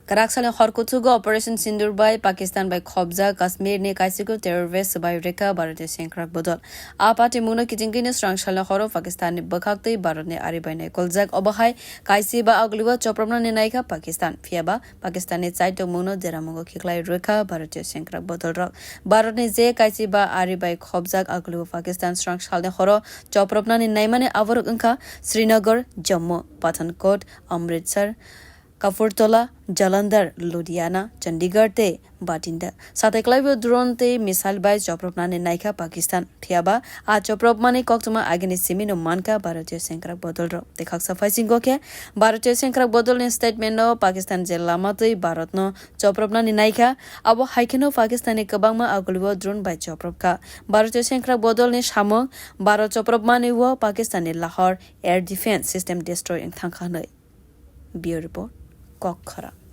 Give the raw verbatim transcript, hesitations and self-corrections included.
Kwrak salni hor kuchugo Operation Sindoor bai Pakistan bai khobjak Kashmir ni kaisiko terrorist swbai rwkha Bharatiya sengkrak bodol. A patimungno kichingkini swrang salni horo Pakistan ni bwkhaktwi Bharat ni ari bai naikoljak. Obo hai kaisiba agulio chopropnani naikha Pakistan. Phiyaba Pakistan ni chaitokmungno deramungo khiklai rwkha Bharatiya sengkrak bodol rok. Bharat ni je kaisiba ari bai khobjak agulio Pakistan swrang salni horo chopropnani naimani aborok wngkha Srinagar, Jammu, Pathankot, Amritsar, Kapurthala, Jalandhar, Ludhiana, Chandigarh tei Bathinda. Sateklaibo drone tei missile bai chopropnani naikha Pakistan. Phiyaba a chopropmani koktwma agini simino mankha Bharatiya sengkrak bodolrok. Tei khaksa phaisingo khe Bharatiya sengkrak bodolni statementno Pakistan je lama twi Bharatno chopropnani naikha, abo haikheno Pakistanni kwbangma agulio drone bai chopropkha. Bharatiya sengkrak bodolni samung Bharat chopropmani o Pakistanni Lahore air defense system destroy wngthangkha hwnwi. Bureau Report, Kokkhorang.